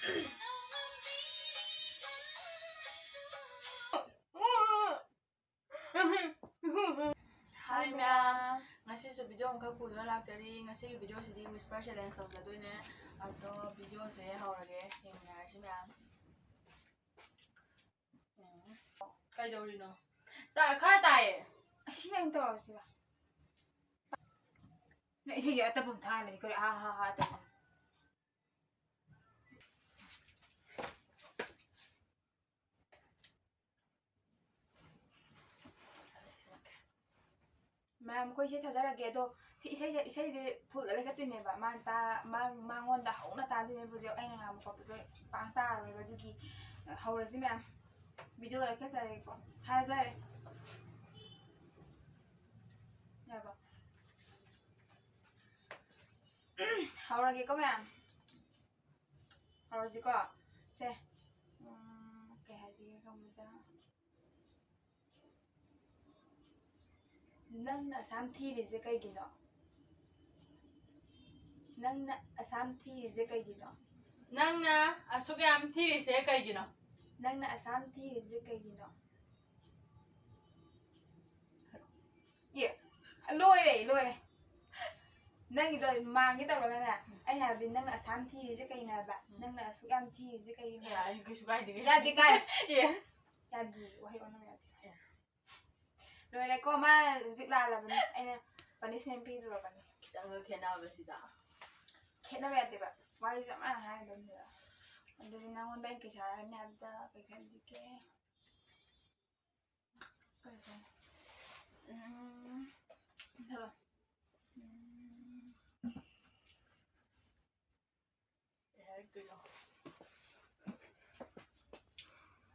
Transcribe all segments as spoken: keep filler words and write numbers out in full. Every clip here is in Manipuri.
Hi ꯃꯌꯥꯝ, ꯉꯁꯤꯁꯨ video ꯑꯃꯈꯛ ꯄꯨꯗꯨꯅ ꯂꯥꯛꯆꯔꯤ꯫ ꯉꯁꯤꯒꯤ videoꯁꯤꯗꯤ whisper challenge ꯇꯧꯖꯗꯣꯏꯅꯦ꯫ ꯑꯗꯣ videoꯁꯦ ꯍꯧꯔꯒꯦ, ꯌꯦꯡꯃꯤꯟꯅꯔꯁꯤ ꯃꯌꯥꯝ꯫ ꯎꯝ꯫ ꯀꯩꯗꯧꯔꯤꯅꯣ? ꯇꯥ-, ꯈꯔ ꯇꯥꯏꯌꯦ꯫ ꯑꯁꯤ ꯅꯪ ꯇꯧꯔꯁꯤꯔ? ꯅꯪ ꯏꯁꯩꯁꯦ ꯑꯇꯞꯄ ꯑꯃ ꯊꯥ ꯂꯩ꯫ ꯀꯔꯤ ꯑꯥ ꯍꯥ ꯍꯥ ꯇꯧꯕ? ꯃꯌꯥꯝ, ꯑꯩꯈꯣꯏ ꯏꯁꯩ ꯊꯥꯖꯔꯛꯀꯦ꯫ ꯑꯗꯣ ꯁꯤ ꯏꯁꯩꯁꯦ, ꯏꯁꯩꯁꯦ fullꯗ ꯂꯩꯈꯠꯇꯣꯏꯅꯦꯕ꯫ ꯃꯥꯅ ꯇꯥ-, ꯃꯥ-, ꯃꯉꯣꯟꯗ ꯍꯧꯅ ꯇꯥꯗꯣꯏꯅꯦꯕ꯫ ꯍꯧꯖꯤꯛ ꯑꯩꯅ ꯉꯥꯡꯕ ꯈꯣꯠꯄꯗꯣ ꯄꯥꯡ ꯇꯥꯔꯔꯣꯏꯕ꯫ ꯑꯗꯨꯒꯤ ꯍꯧꯔꯁꯤ ꯃꯌꯥꯝ꯫ Videoꯗ ꯂꯩꯈꯠꯆꯔꯒꯦꯀꯣ꯫ ꯊꯥꯖꯔꯦ꯫ ꯌꯥꯔꯕꯣ? ꯍꯧꯔꯒꯦꯀꯣ ꯃꯌꯥꯝ꯫ ꯍꯧꯔꯁꯤꯀꯣ꯫ ꯁꯦ꯫ ꯎꯝ, ꯀꯩ ꯍꯥꯏꯁꯤꯒꯦ ꯈꯪꯕꯗ꯫ ꯅꯪꯅ ꯑꯁꯥꯝ ꯊꯤꯔꯤꯁꯦ ꯀꯩꯒꯤꯅꯣ? ꯅꯪꯅ ꯑꯁꯥꯝ ꯊꯤꯔꯤꯁꯦ ꯀꯩꯒꯤꯅꯣ? ꯅꯪꯅ ꯑꯁꯨꯛ ꯌꯥꯝ ꯊꯤꯔꯤꯁꯦ ꯀꯩꯒꯤꯅꯣ? ꯅꯪꯅ ꯑꯁꯥꯝ ꯊꯤꯔꯤꯁꯦ ꯀꯩꯒꯤꯅꯣ? ꯑꯦ, ꯂꯣꯏꯔꯦ, ꯂꯣꯏꯔꯦ꯫ ꯅꯪꯒꯤꯗꯣ ꯃꯥꯡꯒꯦ ꯇꯧꯔꯒꯅꯦ, ꯑꯩꯅ ꯍꯥꯏꯕꯗꯤ ꯅꯪꯅ ꯑꯁꯥꯝ ꯊꯤꯔꯤꯁꯦ ꯀꯩꯅꯣ ꯍꯥꯏꯕ? ꯎꯝ꯫ ꯅꯪꯅ ꯑꯁꯨꯛ ꯌꯥꯝ ꯊꯤꯔꯤꯁꯦ ꯀꯩꯒꯤꯅꯣ? ꯑꯦ, ꯑꯩ ꯀꯩꯁꯨ ꯀꯥꯏꯗꯦ꯫ ꯌꯥꯗꯦ ꯀꯥꯏ꯫ ꯑꯦ꯫ ꯌꯥꯗꯦ, ꯋꯥꯍꯩ ꯑꯣꯟꯅꯕ ꯌꯥꯗꯦ꯫ ꯑꯦ꯫ ꯂꯣꯏꯔꯦꯀꯣ, ꯃꯥ ꯍꯧꯖꯤꯛ ꯂꯥꯜꯂꯕꯅꯤ꯫ ꯑꯩꯅ punishment ꯄꯤꯗꯣꯔꯕꯅꯤ꯫ ꯈꯤꯇꯪꯒ ꯈꯦꯠꯅꯕꯁꯤꯗ꯫ ꯈꯦꯠꯅꯕ ꯌꯥꯗꯦꯕ꯫ ꯋꯥꯔꯤꯁꯦ ꯆꯞ ꯃꯥꯟꯅꯅ ꯍꯥꯏꯒꯗꯕꯅꯦꯕ꯫ ꯑꯗꯨꯗꯤ ꯅꯪꯉꯣꯟꯗ ꯑꯩꯅ ꯀꯩ ꯁꯥꯔꯛꯀꯅꯤ ꯍꯥꯏꯕꯗ ꯀꯩ ꯈꯟꯁꯤꯒꯦ? ꯀꯩ ꯈꯟ-, ꯎꯝ, ꯊꯕꯛ꯫ ꯎꯝ꯫ ꯀꯩ ꯍꯥꯏꯔꯛꯇꯣꯏꯅꯣ?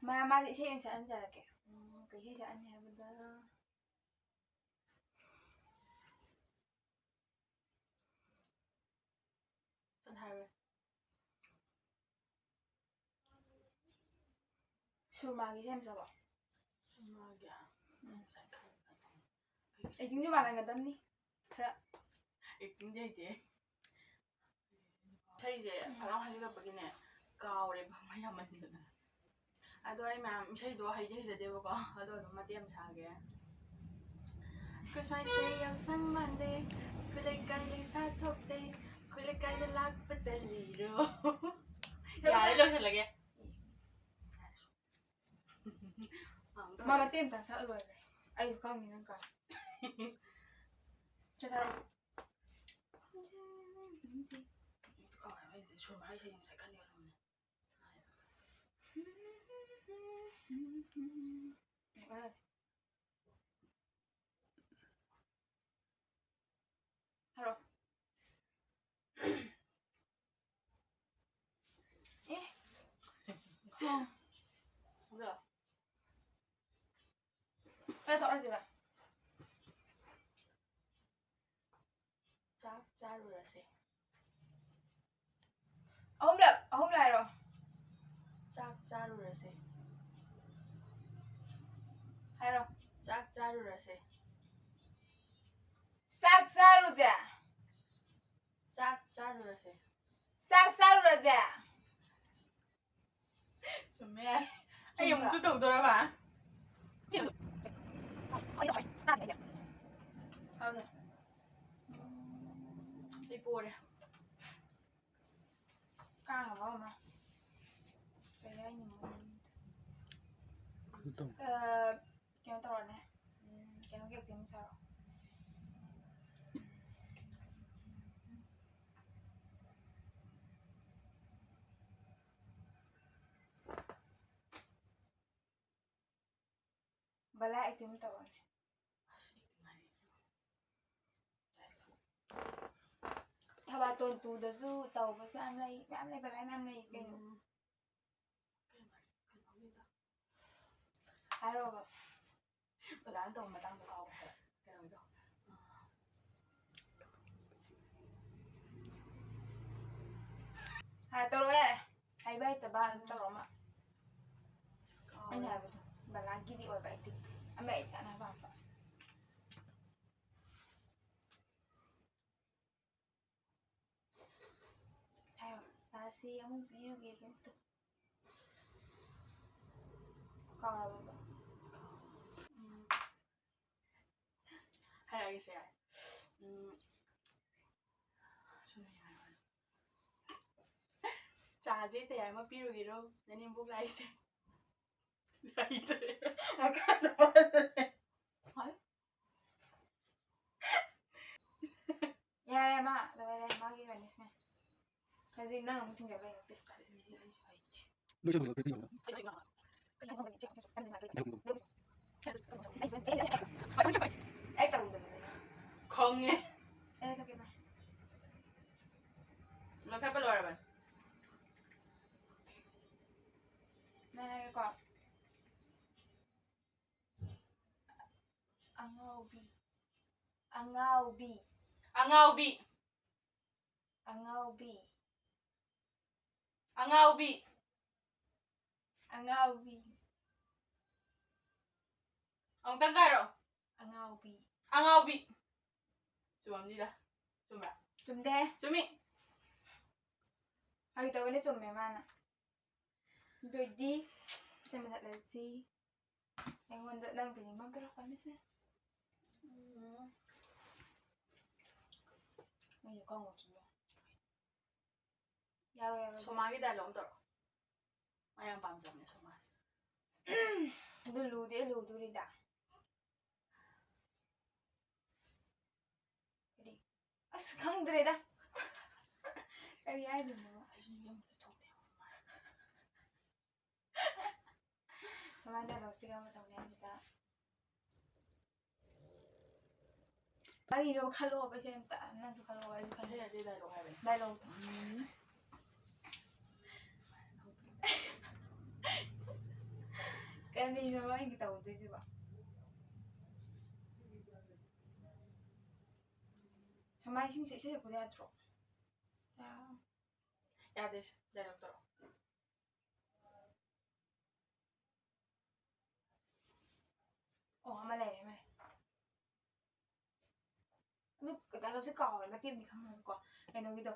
ꯃꯥ, ꯃꯥꯗꯤ ꯏꯁꯩ ꯑꯣꯏꯅ ꯁꯛꯍꯟꯖꯔꯛꯀꯦ꯫ ꯎꯝ, ꯀꯩ ꯏꯁꯩ ꯁꯛꯍꯟꯅꯤ ꯍꯥꯏꯕꯗ? ꯁꯠ ꯍꯥꯏꯔꯣꯏ꯫ ꯁꯨꯔꯃꯥꯒꯤ ꯏꯁꯩ ꯑꯃ ꯁꯛꯂꯛꯑꯣ꯫ ꯁꯨꯔꯃꯥꯒꯤ? ꯎꯝ꯫ ꯉꯁꯥꯏ ꯈꯪꯗꯕꯅꯤ꯫ Actingꯗꯤ ꯃꯥꯟꯅꯒꯗꯕꯅꯤ ꯈꯔ꯫ Actingꯗꯤ ꯍꯩꯇꯦ꯫ ꯏꯁꯩꯁꯦ ꯎꯝ꯫ ꯍꯔꯥꯎ ꯍꯜꯂꯛꯄꯒꯤꯅꯦ, ꯀꯥꯎꯔꯦꯕ ꯃꯌꯥꯝ ꯃꯟꯗꯅ꯫ ꯑꯗꯣ ꯑꯩ ꯃꯌꯥꯝ ꯏꯁꯩꯗꯣ ꯍꯩꯗꯤ ꯍꯩꯖꯗꯦꯕꯀꯣ, ꯑꯗꯣ ꯑꯗꯨꯝ ꯃꯇꯦꯛ ꯑꯃ ꯁꯥꯒꯦ꯫ ꯈꯨꯠꯁ꯭ꯋꯥꯏꯁꯦ ꯌꯥꯎꯁꯪ ꯃꯥꯟꯗꯦ, ꯈꯨꯠ ꯂꯩꯀꯥꯏ ꯂꯩꯁꯥ ꯊꯣꯛꯇꯦ, ꯈꯨꯠ ꯂꯩꯀꯥꯏꯗ ꯂꯥꯛꯄꯗ ꯂꯤꯔꯣ꯫ ꯌꯥꯔꯦ, ꯂꯣꯏꯁꯤꯜꯂꯒꯦ꯫ ꯃꯥ ꯃꯇꯦꯛ ꯑꯃꯇꯪ ꯁꯛꯑ ꯂꯣꯏꯔꯦ꯫ ꯑꯩꯁꯨ ꯈꯪꯉꯤ ꯅꯪ ꯀꯥꯏ꯫ ꯆꯠꯊꯔꯣ꯫ ꯀꯃꯥꯏꯅ ꯁꯨꯔ ꯍꯥꯏꯁꯦ ꯉꯁꯥꯏ ꯈꯟꯗꯤ ꯈꯜꯂꯝꯕꯅꯦ꯫ ꯍꯥꯏꯔꯣ꯫ ꯑꯦ꯫ ꯍꯥ꯫ ꯑꯗꯣ꯫ ꯀꯥꯏ ꯊꯣꯛꯑꯁꯤꯕ? ꯆꯥꯛ ꯆꯥꯔꯨꯔꯁꯦ꯫ ꯑꯍꯨꯝꯂꯛ, ꯑꯍꯨꯝꯂꯛ ꯍꯥꯏꯔꯣ꯫ ꯆꯥꯛ ꯆꯥꯔꯨꯔꯁꯦ꯫ ꯍꯥꯏꯔꯣ꯫ ꯆꯥꯛ ꯆꯥꯔꯨꯔꯁꯦ꯫ ꯆꯥꯛ ꯆꯥꯔꯨꯁꯦ꯫ ꯆꯥꯛ ꯆꯥꯔꯨꯔꯁꯦ꯫ ꯆꯥꯛ ꯆꯥꯔꯨꯔꯁꯦ꯫ ꯆꯨꯝꯃꯦ, ꯌꯥꯔꯦ꯫ ꯑꯩ ꯑꯃꯨꯛꯁꯨ ꯇꯧꯗꯣꯔꯕ? ꯍꯧꯖꯤꯛ꯫ ꯑꯩ ꯄꯣꯔꯦ꯫ ꯀꯥꯡꯅ ꯃꯔꯣꯟ ꯑꯃ꯫ ꯀꯩ ꯍꯥꯏꯅꯤ? ꯀꯩꯅꯣ ꯇꯧ꯫ ꯑ, ꯀꯩꯅꯣ ꯇꯧꯔꯣꯅꯦ꯫ ꯎꯝ, ꯀꯩꯅꯣꯒꯤ acting ꯁꯥꯔꯣ꯫ ꯕꯂꯥ acting ꯇꯧꯔꯣꯅꯦ꯫ ꯑꯁ, acting ꯍꯥꯏꯔꯤ꯫ ꯊꯕꯥꯇꯣꯟ two ꯗꯁꯨ ꯇꯧꯕꯁꯨ ꯌꯥꯝ ꯂꯩ, ꯃꯌꯥꯝ ꯂꯩ, ꯕꯂꯥ ꯃꯌꯥꯝ ꯂꯩ ꯀꯩꯅꯣ꯫ ꯎꯝ꯫ ꯀꯩꯅꯣ, ꯀꯩꯅꯣꯒꯤꯗꯣ꯫ ꯍꯥꯏꯔꯣꯕ꯫ ꯕꯂꯥꯅ ꯇꯧꯕ ꯃꯇꯥꯡꯗꯣ ꯀꯥꯎꯈ꯭ꯔꯦ꯫ ꯀꯩꯅꯣꯒꯤꯗꯣ꯫ ꯑꯥ꯫ ꯍꯥꯏ, ꯇꯧꯔꯛꯑꯣ ꯌꯥꯔꯦ꯫ ꯍꯩꯕ ꯍꯩꯇꯕ ꯑꯗꯨꯝ ꯇꯧꯔꯣ ꯑꯃ꯫ ꯑꯁ, ꯀꯥꯎꯔꯦ꯫ ꯑꯩꯅ ꯍꯥꯏꯕꯗꯣ ꯕꯂꯥꯒꯤꯗꯤ ꯑꯣꯏꯕ acting꯫ ꯑꯃ ꯑꯩ ꯇꯥꯟꯅ ꯄꯥꯝꯕ꯫ ꯍꯥꯏꯔꯣ, ꯇꯥꯔꯦ꯫ ꯁꯤ ꯑꯃꯨꯛ ꯄꯤꯔꯨꯒꯦ ꯑꯗꯨꯝ ꯇꯧ꯫ ꯀꯥꯎꯔꯕ? ꯎꯝ꯫ ꯍꯥꯏꯔꯛꯑꯒꯦꯁꯦ ꯌꯥꯔꯦ꯫ ꯎꯝ꯫ ꯁꯨꯝ ꯌꯥꯔꯦ꯫ ꯆꯥꯁꯦ ꯇꯌꯥꯔ ꯑꯃ ꯄꯤꯔꯨꯒꯦꯔꯣ? ꯅꯅꯦꯝꯕꯣꯛ ꯂꯥꯛꯏꯁꯦ꯫ ꯂꯥꯛꯏꯁꯦ꯫ ꯃꯈꯥꯗ ꯄꯥꯏꯗꯅꯦ꯫ ꯍꯣꯏ꯫ ꯌꯥꯔꯦ, ꯃꯥ ꯂꯣꯏꯔꯦ, ꯃꯥꯒꯤ ꯋꯥꯔꯤꯁꯤꯅꯦ꯫ ꯍꯧꯖꯤꯛ ꯅꯪ ꯑꯃꯨꯛ ꯊꯤꯡꯖꯤꯜꯂꯦ, ꯄꯤꯁ ꯇꯥꯔꯦ꯫ ꯅꯣꯏ ꯆꯠꯂꯨꯔꯣ, ꯀꯩ ꯀꯩꯅꯣ? ꯑꯩ ꯇꯧꯗꯕꯅꯦ꯫ ꯈꯪꯉꯦ꯫ ꯑꯩ ꯀꯛꯀꯦ, ꯚꯥꯏ꯫ ꯂꯧꯈꯠꯄ ꯂꯣꯏꯔꯕꯅꯦ꯫ ꯅꯪ ꯍꯥꯏꯒꯦꯀꯣ꯫ ꯑꯉꯥꯎꯕꯤ꯫ ꯑꯉꯥꯎꯕꯤ꯫ ꯑꯉꯥꯎꯕꯤ꯫ ꯑꯉꯥꯎꯕꯤ꯫ ꯑꯉꯥꯎꯕꯤ꯫ ꯑꯉꯥꯎꯕꯤ꯫ ꯑꯃꯨꯛꯇꯪꯒ ꯍꯥꯏꯔꯛꯑꯣ꯫ ꯑꯉꯥꯎꯕꯤ꯫ ꯑꯉꯥꯎꯕꯤ꯫ ꯆꯨꯝꯃꯝꯅꯤꯗ꯫ ꯆꯨꯝꯕ꯭ꯔꯥ? ꯆꯨꯝꯗꯦ꯫ ꯆꯨꯝꯃꯤ꯫ ꯐꯥꯒꯤ ꯇꯧꯕꯅꯦ, ꯆꯨꯝꯃꯦ ꯃꯥꯅ꯫ ꯑꯗꯨ ꯑꯣꯏꯗꯤ ꯁꯦꯝꯕ ꯆꯠꯂꯁꯤ꯫ ꯑꯩꯉꯣꯟꯗ ꯅꯪ ꯄꯤꯅꯤꯡꯕ ꯑꯃ ꯄꯤꯔꯛꯄꯅꯤꯁꯦ꯫ ꯎꯝ꯫ ꯑꯩꯁꯨ ꯈꯪꯉꯨ ꯆꯨꯝꯃꯦ꯫ ꯌꯥꯔꯣꯏ, ꯌꯥꯔꯣꯏ꯫ ꯁꯣꯃꯥꯒꯤ ꯗꯥꯏꯂꯣꯛ ꯑꯃ ꯇꯧꯔꯣ꯫ ꯃꯥ ꯌꯥꯝ ꯄꯥꯝꯖꯕꯅꯦ ꯁꯣꯃꯥꯁꯦ꯫ ꯑꯗꯨ ꯂꯨꯗꯤ ꯂꯨꯗꯣꯔꯤꯗ꯫ ꯀꯔꯤ? ꯑꯁ, ꯈꯪꯗ꯭ꯔꯦꯗ꯫ ꯀꯔꯤ ꯍꯥꯏꯗꯣꯏꯅꯣ? ꯑꯩꯁꯨ ꯌꯨꯝꯗ ꯊꯣꯛꯇꯦ꯫ ꯃꯃꯥꯏ ꯗꯥꯏꯂꯣꯛꯁꯤꯒ ꯑꯃ ꯇꯧꯅꯤ ꯍꯥꯏꯕꯗ꯫ ꯀꯔꯤꯅꯣ ꯈꯜꯂꯣꯕ, ꯏꯆꯦ ꯑꯝꯇ꯫ ꯅꯪꯁꯨ ꯈꯜꯂꯣꯕ, ꯑꯩꯁꯨ ꯈꯜꯂꯣ꯫ ꯑꯩ ꯑꯗꯨ ꯗꯥꯏꯂꯣꯛ ꯍꯥꯏꯕꯅꯦ꯫ ꯗꯥꯏꯂꯣꯛꯇꯣ꯫ ꯎꯝ꯫ ꯀꯔꯤꯅꯣ ꯑꯩꯒꯤ ꯇꯧꯗꯣꯏꯁꯤꯕꯣ? ꯁꯨꯃꯥꯏ ꯏꯁꯤꯡꯁꯦ ꯏꯁꯩ ꯁꯛꯄꯗ ꯌꯥꯗ꯭ꯔꯣ? ꯌꯥ-, ꯌꯥꯗꯦ, ꯁꯦ꯫ ꯗꯥꯏꯂꯣꯛ ꯇꯧꯔꯣ꯫ ꯑꯣ, ꯑꯃ ꯂꯩꯔꯦ, ꯑꯃ ꯂꯩꯔꯦ꯫ ꯑꯗꯨ ꯗꯥꯏꯂꯣꯛꯁꯦ ꯀꯥꯎꯔꯦ, ꯃꯇꯦꯛ ꯑꯃꯗꯤ ꯈꯪꯉꯦꯕꯀꯣ꯫ ꯀꯩꯅꯣꯒꯤꯗꯣ,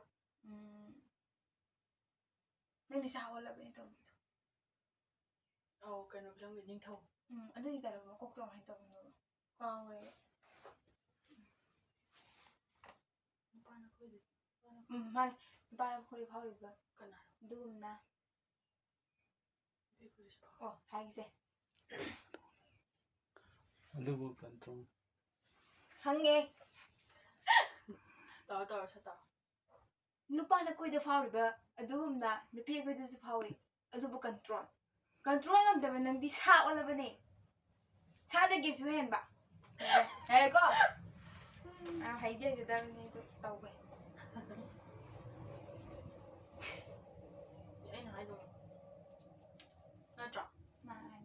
ꯎꯝ, ꯅꯪꯗꯤ ꯁꯥ ꯑꯣꯜꯂꯕꯅꯦ ꯇꯧꯕꯤꯗꯣ꯫ ꯑꯧ, ꯀꯩꯅꯣ ꯐꯤꯂꯝꯒꯤ ꯅꯤꯡꯊꯧ꯫ ꯎꯝ, ꯑꯗꯨꯒꯤ ꯗꯥꯏꯂꯣꯛ ꯃꯀꯣꯛꯇꯣ ꯀꯃꯥꯏꯅ ꯇꯧꯕꯅꯣꯕ? ꯀꯥꯎꯔꯦ꯫ ꯅꯨꯄꯥꯅ ꯈꯣꯏꯗ-, ꯅꯨꯄꯥꯅ ꯎꯝ, ꯃꯥꯅꯦ꯫ ꯅꯨꯄꯥꯅ ꯈꯣꯏꯗ ꯐꯥꯎꯔꯤꯕ꯫ ꯀꯅꯥꯅꯣ? ꯑꯗꯨꯒꯨꯝꯅ꯫ ꯅꯨꯄꯤ ꯈꯣꯏꯗꯁꯨ ꯐꯥꯎ-, ꯑꯣ, ꯍꯥꯏꯒꯦꯁꯦ꯫ ꯑꯗꯨꯕꯨ ꯀꯟꯇ꯭ꯔꯣꯜ꯫ ꯍꯪꯉꯦ꯫ ꯇꯧꯔꯣ, ꯇꯧꯔꯣ, ꯁꯠ ꯇꯧꯔꯣ꯫ ꯅꯨꯄꯥꯅ ꯈꯣꯏꯗ ꯐꯥꯎꯔꯤꯕ ꯑꯗꯨꯒꯨꯝꯅ ꯅꯨꯄꯤ ꯑꯩꯈꯣꯏꯗꯁꯨ ꯐꯥꯎꯏ꯫ ꯑꯗꯨꯕꯨ ꯀꯟꯇ꯭ꯔꯣꯜ, ꯀꯟꯇ꯭ꯔꯣꯜ ꯉꯝꯗꯕ ꯅꯪꯗꯤ ꯁꯥ ꯑꯣꯜꯂꯕꯅꯦ꯫ ꯁꯥꯗꯒꯤꯁꯨ ꯍꯦꯟꯕ꯫ ꯌꯥꯔꯦꯀꯣ? ꯑ, ꯍꯩꯗꯤ ꯍꯩꯖꯗꯕꯅꯦ ꯑꯗꯨ ꯇꯧꯒꯦ꯫ ꯑꯩꯅ ꯍꯥꯏꯗꯣ ꯅꯠꯇ꯭ꯔꯣ? ꯃꯥꯅꯤ꯫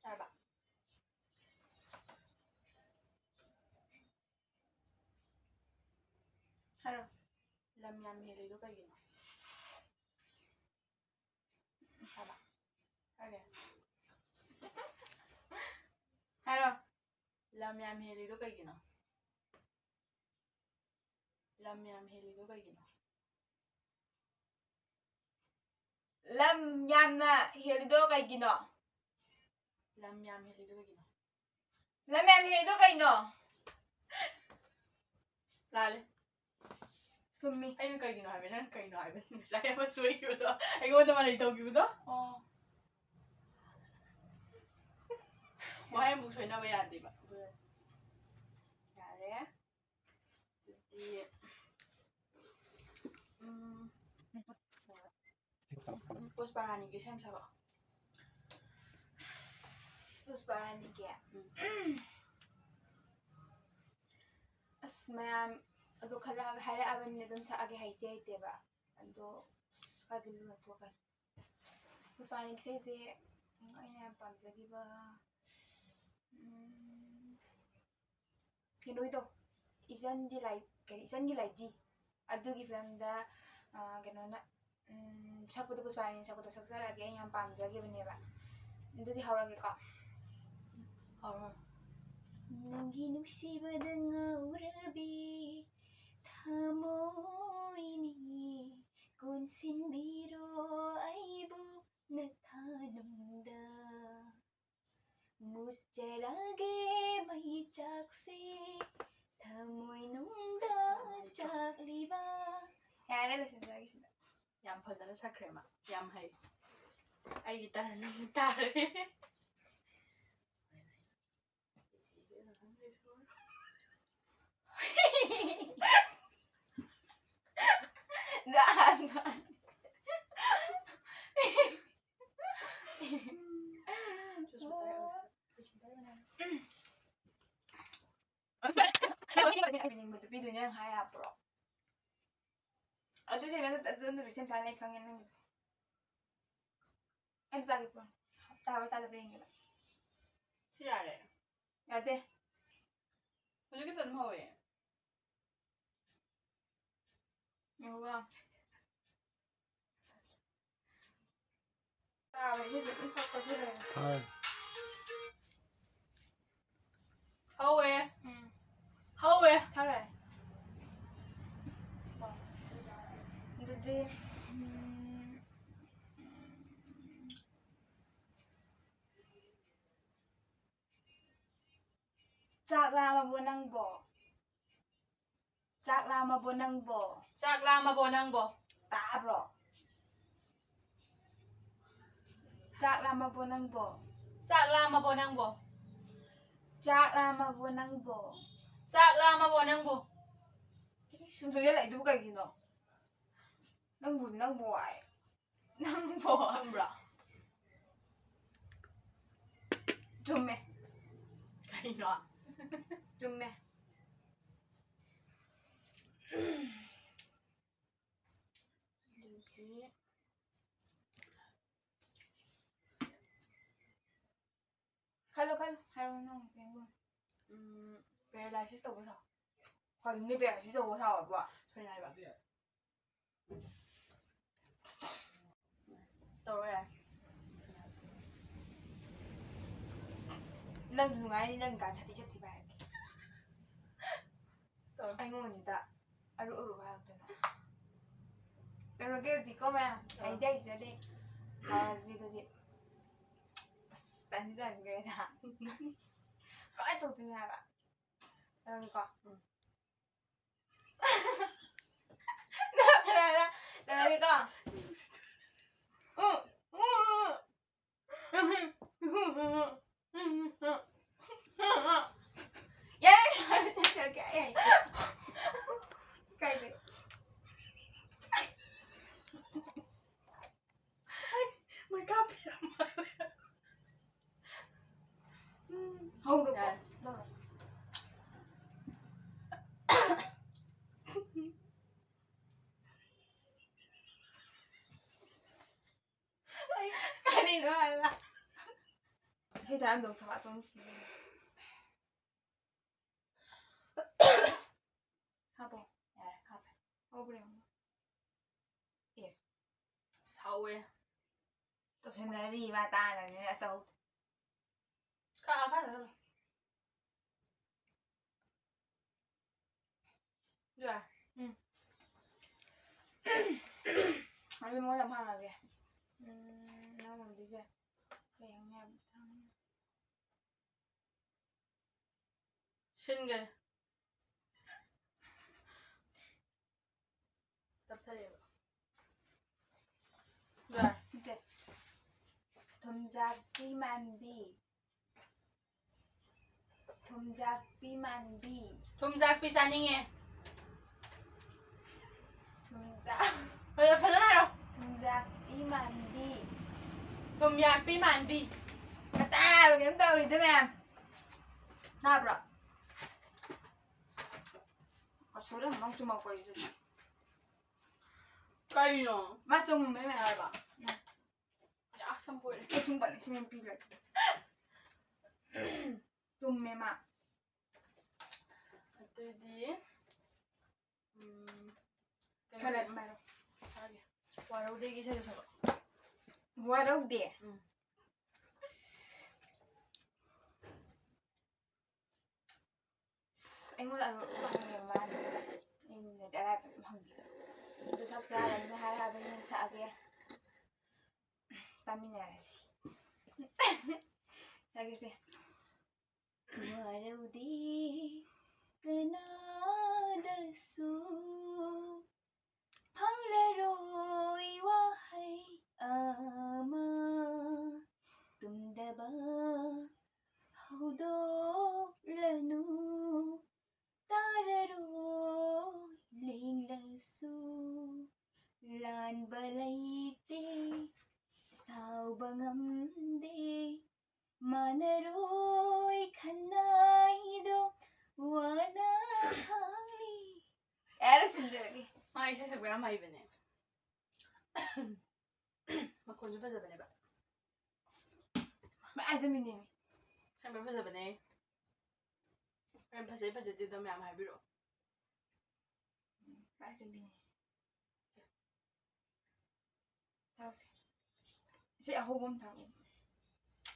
ꯆꯥꯔꯕ? ꯍꯥꯏꯔꯣ꯫ ꯂꯝ ꯌꯥꯝ ꯍꯦꯜꯂꯤꯗꯣ ꯀꯩꯒꯤꯅꯣ? ꯍꯥꯏꯕ꯫ ꯍꯥꯏꯒꯦ꯫ ꯍꯥꯏꯔꯣ꯫ ꯂꯝ ꯌꯥꯝ ꯍꯦꯜꯂꯤꯗꯣ ꯀꯩꯒꯤꯅꯣ? ꯂꯝ ꯌꯥꯝ ꯍꯦꯜꯂꯤꯗꯣ ꯀꯩꯒꯤꯅꯣ? ꯂꯝ ꯌꯥꯝꯅ ꯍꯦꯜꯂꯤꯗꯣ ꯀꯩꯒꯤꯅꯣ? ꯂꯝ ꯌꯥꯝ ꯍꯦꯜꯂꯤꯗꯣ ꯀꯩꯒꯤꯅꯣ? ꯂꯝ ꯌꯥꯝ ꯍꯦꯜꯂꯤꯗꯣ ꯀꯩꯅꯣ? ꯂꯥꯜꯂꯦ꯫ ꯆꯨꯝꯃꯤ꯫ ꯑꯩꯅ ꯀꯩꯒꯤꯅꯣ ꯍꯥꯏꯕ, ꯅꯪ ꯀꯩꯅꯣ ꯍꯥꯏꯕ? ꯉꯁꯥꯏ ꯑꯃ ꯁꯣꯏꯈꯤꯕꯗꯣ, ꯑꯩꯉꯣꯟꯗ ꯃꯔꯩ ꯇꯧꯈꯤꯕꯗꯣ꯫ ꯑꯣ꯫ ꯋꯥꯍꯩ ꯑꯃꯨꯛ ꯁꯣꯏꯅꯕ ꯌꯥꯗꯦꯕ꯫ ꯌꯥꯔꯦ꯫ ꯑꯗꯨꯗꯤ, ꯎꯝ, ꯄꯨꯁꯄꯥꯔꯥꯅꯤꯒꯤ ꯏꯁꯩ ꯑꯃ ꯁꯛꯂꯛꯑꯣ꯫ ꯄꯨꯁꯄꯥꯔꯥꯅꯤꯒꯤ? ꯎꯝ꯫ ꯑꯁ, ꯃꯌꯥꯝ ꯑꯗꯣ ꯈꯜꯂꯛꯑ-, ꯍꯥꯏꯔꯛꯑꯕꯅꯤꯅ ꯑꯗꯨꯝ ꯁꯛꯑꯒꯦ, ꯍꯩꯇꯦ ꯍꯩꯇꯦꯕ꯫ ꯑꯗꯣ, ꯑꯁ, ꯈꯔꯗꯤ ꯂꯨꯅ ꯊꯣꯛꯀꯅꯤ꯫ ꯄꯨꯁꯄꯥꯔꯥꯅꯤꯒꯤ ꯏꯁꯩꯁꯦ, ꯎꯝ, ꯑꯩꯅ ꯌꯥꯝ ꯄꯥꯝꯖꯈꯤꯕ, ꯎꯝ, ꯀꯩꯅꯣꯒꯤꯗꯣ, ꯏꯆꯟꯒꯤ ꯂꯥꯏ-, ꯀꯔꯤ, ꯏꯆꯟꯒꯤ ꯂꯥꯏꯙꯤ꯫ ꯑꯗꯨꯒꯤ ꯐꯤꯂꯝꯗ, ꯑ, ꯀꯩꯅꯣꯅ, ꯎꯝ, ꯁꯛꯄꯗꯣ, ꯄꯨꯁꯄꯥꯔꯥꯅꯤꯅ ꯁꯛꯄꯗꯣ ꯁꯛꯆꯔꯛꯑꯒꯦ, ꯑꯩꯅ ꯌꯥꯝ ꯄꯥꯝꯖꯈꯤꯕꯅꯦꯕ꯫ ꯑꯗꯨꯗꯤ ꯍꯧꯔꯒꯦꯀꯣ꯫ ꯍꯧꯔꯣ꯫ ꯅꯪꯒꯤ ꯅꯨꯡꯁꯤꯕꯗ ꯉꯥꯎꯔꯕꯤ ꯊꯃꯣꯏꯅꯤ, ꯀꯣꯟꯁꯤꯟꯕꯤꯔꯣ ꯑꯩꯕꯨ ꯅꯊꯥꯅꯨꯡꯗ꯫ ꯃꯨꯠꯆꯔꯒꯦ ꯃꯩ ꯆꯥꯛꯁꯦ, ꯊꯃꯣꯏꯅꯨꯡꯗ ꯆꯥꯛꯂꯤꯕ꯫ ꯌꯥꯔꯦ, ꯂꯣꯏꯁꯤꯟꯖꯔꯒꯦ ꯁꯤꯗ꯫ ꯌꯥꯝ ꯐꯖꯅ ꯁꯛꯈ꯭ꯔꯦ ꯃꯥ꯫ ꯌꯥꯝ ꯍꯩ꯫ ꯑꯩꯒꯤ ꯇꯔꯟ ꯑꯃꯨꯛ ꯇꯥꯔꯦ꯫ ꯖꯥꯠ ꯖꯥꯠ꯫ ꯄꯤꯅꯤꯡꯕꯗꯣ ꯄꯤꯗꯣꯏꯅꯦ ꯅꯪ ꯍꯥꯏ ꯌꯥꯕ꯭ꯔꯣ? ꯑꯗꯨ ꯁꯦꯝ-, ꯑꯗꯨ ꯅꯨꯃꯤꯠ ꯁꯦꯝ ꯇꯥꯔꯦ, ꯑꯩ ꯈꯪꯉꯦ ꯅꯪꯒꯤꯗꯣ꯫ ꯑꯩ ꯃꯆꯥꯒꯤ ꯐꯣꯟ ꯇꯥꯕ꯭ꯔꯥ ꯇꯥꯗꯕ꯭ꯔꯥ ꯌꯦꯡꯒꯦꯕ꯫ ꯁꯤ ꯌꯥꯔꯦ꯫ ꯌꯥꯗꯦ꯫ ꯍꯧꯖꯤꯛ ꯈꯤꯇꯪ ꯍꯧꯋꯦ꯫ ꯌꯦꯡꯉꯨꯀꯣ꯫ ꯇꯥꯕ꯭ꯔꯥ? ꯏꯁꯩꯁꯦ ꯑꯗꯨꯝ ꯁꯛꯄ ꯁꯤ ꯂꯩꯔꯦ꯫ ꯊꯥꯔ꯫ ꯍꯧꯋꯦ꯫ ꯎꯝ꯫ ꯍꯧꯋꯦ꯫ ꯊꯥꯔꯦ꯫ ꯑꯗꯨꯗꯤ, ꯎꯝ, ꯆꯥꯛ ꯂꯥꯝꯃꯕꯣ ꯅꯪꯕꯣ? ꯆꯥꯛ ꯂꯥꯝꯃꯕꯣ ꯅꯪꯕꯣ? ꯆꯥꯛ ꯂꯥꯝꯃꯕꯣ ꯅꯪꯕꯣ? ꯇꯥꯕ꯭ꯔꯣ? ꯆꯥꯛ ꯂꯥꯝꯃꯕꯣ ꯅꯪꯕꯣ? ꯆꯥꯛ ꯂꯥꯝꯃꯕꯣ ꯅꯪꯕꯣ? ꯆꯥꯛ ꯂꯥꯝꯃꯕꯣ ꯅꯪꯕꯣ? ꯆꯥꯛ ꯂꯥꯝꯃꯕꯣ ꯅꯪꯕꯨ? ꯁꯨꯝ ꯁꯣꯏꯖꯜꯂꯛꯏꯗꯨꯕꯨ ꯀꯩꯒꯤꯅꯣ? ꯅꯪꯕꯨ, ꯅꯪꯕꯨ ꯍꯥꯏ꯫ ꯅꯪꯕꯨ꯫ ꯆꯨꯝꯕ꯭ꯔꯣ? ꯆꯨꯝꯃꯦ꯫ ꯀꯩꯅꯣ? ꯆꯨꯝꯃꯦ꯫ ꯑꯗꯨꯗꯤ ꯈꯜꯂꯣ, ꯈꯜꯂꯣ꯫ ꯍꯥꯏꯔꯣ ꯅꯪ ꯀꯩꯅꯣ꯫ ꯎꯝ, paralysis ꯇꯧꯕ ꯁꯥꯎ꯫ ꯀꯩꯅꯣ paralysis ꯇꯧꯕ ꯁꯥꯎ ꯍꯥꯏꯕꯣ? ꯁꯣꯏꯅꯥꯏꯕ꯫ ꯇꯧꯔꯣ ꯌꯥꯔꯦ꯫ ꯅꯪꯁꯨ ꯅꯨꯡꯉꯥꯏꯅꯤ, ꯅꯪ ꯀꯥ ꯊꯥꯔꯇꯤ ꯆꯠꯈꯤꯕ ꯍꯥꯏꯔꯛꯀꯦ꯫ ꯇꯧꯔꯣ꯫ ꯑꯩꯉꯣꯟꯁꯤꯗ ꯑꯔꯨ ꯑꯔꯨꯕ ꯍꯥꯏꯔꯛꯇꯅ꯫ ꯇꯧꯔꯒꯦ ꯍꯧꯖꯤꯛꯀꯣ ꯃꯌꯥꯝ꯫ ꯑꯥ꯫ ꯑꯩꯗꯤ ꯑꯩꯁꯤꯗꯗꯤ ꯇꯧꯔꯁꯤ ꯑꯗꯨꯗꯤ꯫ ꯑꯁ, ꯇꯟꯗꯤ ꯇꯟꯈ꯭ꯔꯦꯗ꯫ ꯀꯃꯥꯏꯅ ꯇꯧꯗꯣꯏꯅꯣ ꯍꯥꯏꯕ? ꯇꯧꯔꯒꯦꯀꯣ꯫ ꯎꯝ꯫ ꯇꯧꯔꯒꯦꯀꯣ꯫ ꯎꯝ, ꯎꯝ, ꯎꯝ꯫ ꯌꯥꯔꯦ, ꯌꯥꯔꯦ, ꯆꯠꯈ꯭ꯔꯒꯦ, ꯑꯩ ꯍꯩꯇꯦ꯫ ꯏꯀꯥꯏꯖꯩ꯫ ꯃꯩ ꯀꯥꯞꯄꯤꯔꯝꯃꯦ꯫ ꯎꯝ, ꯍꯧꯔꯕꯣ? ꯌꯥꯔꯦ꯫ ꯀꯔꯤꯅꯣ ꯍꯥꯏꯕ? ꯁꯤ ꯇꯥꯔꯝꯗꯧ ꯊꯕꯛ ꯑꯗꯨꯝ ꯁꯤꯖꯤꯟꯅꯩ꯫ ꯍꯥꯞꯄꯣ꯫ ꯌꯥꯔꯦ, ꯍꯥꯞꯄꯦ꯫ ꯍꯧꯕ꯭ꯔꯥ ꯌꯦꯡꯉꯣ꯫ ꯑꯦ꯫ ꯁꯥꯎꯋꯦ꯫ ꯇꯧꯁꯟꯅꯔꯤ ꯃꯥ ꯇꯥꯅꯕꯅꯤꯅ ꯇꯧ꯫ ꯀꯥ, ꯀꯥ ꯆꯠꯈ꯭ꯔꯣ꯫ ꯌꯥꯔꯦ꯫ ꯎꯝ꯫ ꯑꯗꯨ ꯃꯉꯣꯟꯗ ꯑꯃ ꯍꯪꯉꯒꯦ꯫ ꯎꯝ, ꯅꯪ ꯉꯝꯗꯣꯏꯁꯦ ꯀꯩ ꯍꯪꯅꯤ ꯍꯥꯏꯕ? ꯁꯤꯟꯒꯅꯤ꯫ ꯇꯞꯊꯔꯦꯕ꯫ ꯌꯥꯔꯦ꯫ ꯅꯠꯇꯦ꯫ ꯊꯨꯝꯖꯥꯛꯄꯤ ꯃꯥꯟꯕꯤ꯫ ꯊꯨꯝꯖꯥꯛꯄꯤ ꯃꯥꯟꯕꯤ꯫ ꯊꯨꯝꯖꯥꯛꯄꯤ ꯆꯥꯅꯤꯡꯉꯦ꯫ ꯊꯨꯝꯖꯥꯛ-, ꯐꯖ-, ꯐꯖꯅ ꯍꯥꯏꯔꯣ꯫ ꯊꯨꯝꯖꯥꯛꯄꯤ ꯃꯥꯟꯕꯤ꯫ ꯊꯨꯝꯌꯥꯛꯄꯤ ꯃꯥꯟꯕꯤ꯫ ꯀꯗꯥꯏꯗ ꯀꯩꯝ ꯇꯧꯔꯤꯗ ꯃꯌꯥꯝ꯫ ꯇꯥꯕ꯭ꯔꯣ? ꯑꯁꯣꯏꯔ ꯑꯃꯨꯛ ꯆꯨꯝꯃꯛꯄꯁꯤꯗꯤ꯫ ꯀꯩꯅꯣ? ꯃꯥ ꯆꯨꯝꯃꯦ ꯃꯌꯥꯝ ꯍꯥꯏꯕ꯫ ꯎꯝ꯫ ꯌꯥ, ꯁꯝꯄꯣꯏꯔꯦ꯫ ꯑꯩ ꯁꯨꯝ ꯄꯜꯂꯦ, ꯁꯤ ꯃꯌꯥꯝ ꯄꯤꯈ꯭ꯔꯦ꯫ ꯆꯨꯝꯃꯦ ꯃꯥ꯫ ꯑꯗꯨꯗꯤ, ꯎꯝ, ꯀꯩꯅꯣ ꯈꯔ ꯑꯗꯨꯝ ꯍꯥꯏꯔꯣ꯫ ꯍꯥꯏꯒꯦ꯫ ꯋꯥꯔꯧꯗꯦꯒꯤ ꯏꯁꯩꯗꯣ ꯁꯛꯂꯛꯑꯣ꯫ ꯋꯥꯔꯧꯗꯦ? ꯎꯝ꯫ ꯑꯁ꯫ ꯑꯩꯉꯣꯟꯗ ꯑꯔꯨꯕ ꯍꯪꯉꯦꯕ ꯃꯥꯅ꯫ ꯑꯩꯅꯗꯤ ꯑꯔꯥꯏꯕ ꯑꯗꯨꯝ ꯍꯪꯕꯤꯕ꯫ ꯑꯗꯨ ꯁꯛꯄ ꯌꯥꯔꯅꯤ ꯍꯥꯏꯔꯛꯑꯕꯅꯤꯅ ꯁꯛꯑꯒꯦ꯫ ꯇꯥꯃꯤꯟꯅꯔꯁꯤ꯫ ꯁꯛꯑꯒꯦꯁꯦ꯫ ꯋꯥꯔꯧꯗꯦ ꯀꯅꯥꯗꯁꯨ ꯐꯪꯂꯔꯣꯏ ꯋꯥꯍꯩ ꯑꯃ꯫ ꯇꯨꯝꯗꯕ ꯍꯧꯗꯣꯛꯂꯅꯨ꯫ ꯇꯥꯔꯔꯣꯏ ꯂꯦꯡꯂꯁꯨ ꯂꯥꯟꯕ ꯂꯩꯇꯦ꯫ ꯁꯥꯎꯕ ꯉꯝꯗꯦ꯫ ꯃꯥꯟꯅꯔꯣꯏ ꯈꯟꯅꯩꯗꯣ ꯋꯥꯅ ꯈꯥꯡꯂꯤ꯫ ꯑꯦ, ꯂꯣꯏꯁꯤꯟꯖꯔꯒꯦ꯫ ꯃꯥ ꯏꯁꯩ ꯁꯛꯄ ꯌꯥꯝ ꯍꯩꯕꯅꯦ꯫ ꯃꯈꯣꯟꯁꯨ ꯐꯖꯕꯅꯦꯕ꯫ ꯃꯥ ꯆꯨꯝꯃꯤꯅꯦ꯫ ꯁꯛꯄ ꯐꯖꯕꯅꯦ꯫ ꯍꯣꯔꯦꯟ ꯐꯖꯩ ꯐꯖꯗꯦꯗꯣ ꯃꯌꯥꯝ ꯍꯥꯏꯕꯤꯔꯛꯑꯣ꯫ ꯃꯥ ꯆꯨꯝꯃꯤꯅꯦ꯫ ꯊꯥꯎꯁꯦ꯫ ꯁꯤ ꯑꯍꯧꯕ ꯑꯃ ꯊꯥꯎ꯫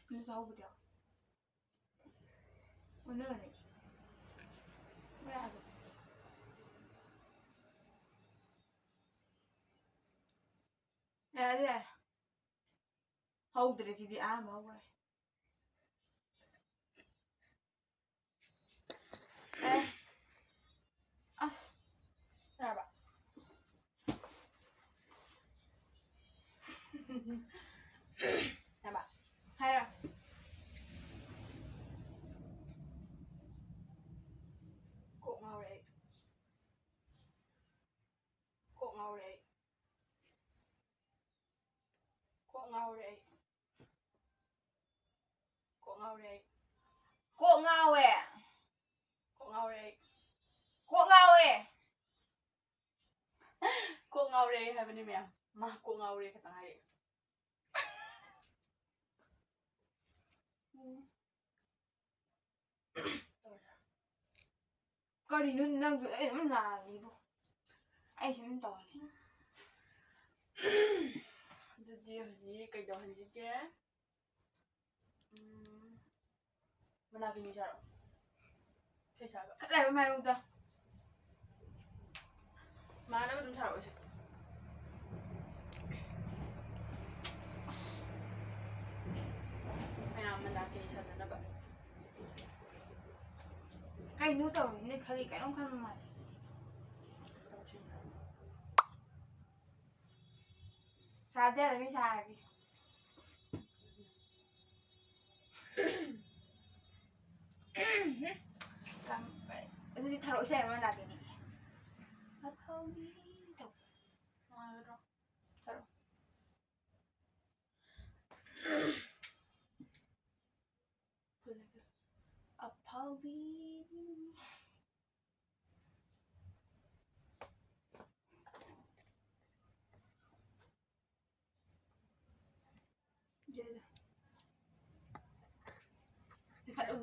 ꯑꯗꯨꯁꯨ ꯑꯍꯧꯕꯗꯤ ꯌꯥꯎ꯫ ꯑꯣꯟꯅꯔꯦ꯫ ꯃꯌꯥꯗꯣ꯫ ꯌꯥꯔꯦ, ꯌꯥꯔꯦ꯫ ꯍꯧꯗ꯭ꯔꯦ ꯁꯤꯗꯤ ꯑꯍꯥꯟꯕ ꯍꯧꯈ꯭ꯔꯦ꯫ ꯑꯦ꯫ ꯑꯁ꯫ ꯌꯥꯔꯕ? ꯌꯥꯔꯕ? ꯍꯥꯏꯔꯣ꯫ ꯀꯣꯛ ꯉꯥꯎꯔꯦ ꯑꯩ꯫ ꯀꯣꯛ ꯉꯥꯎꯔꯦ ꯑꯩ꯫ ꯀꯣꯛ ꯉꯥꯎꯔꯦ ꯑꯩ꯫ ꯀꯣꯛ ꯉꯥꯎꯔꯦ ꯑꯩ꯫ ꯀꯣꯛ ꯉꯥꯎꯋꯦ꯫ ꯀꯣꯛ ꯉꯥꯎꯔꯦ ꯑꯩ꯫ ꯀꯣꯛ ꯉꯥꯎꯋꯦ꯫ ꯀꯣꯛ ꯉꯥꯎꯔꯦ ꯑꯩ ꯍꯥꯏꯕꯅꯤ ꯃꯌꯥꯝ꯫ ꯃꯥ ꯀꯣꯛ ꯉꯥꯎꯔꯦ ꯈꯛꯇꯪ ꯍꯥꯏꯔꯛꯑꯦ꯫ ꯀꯔꯤꯅꯣ ꯅꯪꯁꯨ ꯑꯩ ꯑꯗꯨꯝ ꯂꯥꯜꯂꯤꯕꯣ? ꯑꯩꯁꯨ ꯑꯗꯨꯝ ꯇꯧꯍꯜꯂꯤ꯫ ꯑꯗꯨꯗꯤ ꯍꯧꯖꯤꯛ ꯀꯩꯗꯧꯍꯟꯁꯤꯒꯦ? ꯎꯝ, ꯃꯅꯥ ꯄꯤꯅꯤꯡ ꯆꯥꯔꯣ? ꯀꯩ ꯁꯥꯕ? ꯈꯠꯂꯦ ꯍꯥꯏꯕ ꯃꯥꯏꯔꯣꯡꯗ꯫ ꯃꯥꯟꯅꯕ ꯑꯗꯨꯝ ꯁꯥꯔꯛꯑꯣꯁꯦ꯫ ꯑꯁ꯫ ꯃꯌꯥꯝ ꯃꯟꯗꯥ ꯀꯦ ꯁꯥꯖꯅꯕ꯫ ꯀꯩꯅꯣ ꯇꯧꯔꯤꯁꯤꯅ ꯈꯜꯂꯤ, ꯀꯩꯅꯣꯝ ꯈꯟꯕ ꯃꯥꯜꯂꯦ꯫ ꯁꯥꯗꯦ, ꯑꯗꯨꯝ ꯁꯥꯔꯒꯦ꯫ ꯀꯝ-, ꯑꯗꯨꯗꯤ ꯊꯥꯔꯛꯑꯣ, ꯏꯁꯩ ꯑꯃ ꯂꯥꯛꯀꯦꯅꯦ꯫ ꯑꯐꯥꯎꯕꯤ ꯇꯧ꯫ ꯅꯨꯡꯉꯥꯏꯒꯗ꯭ꯔꯣ? ꯊꯥꯔꯛꯑꯣ꯫ ꯑꯐꯥꯎꯕꯤ꯫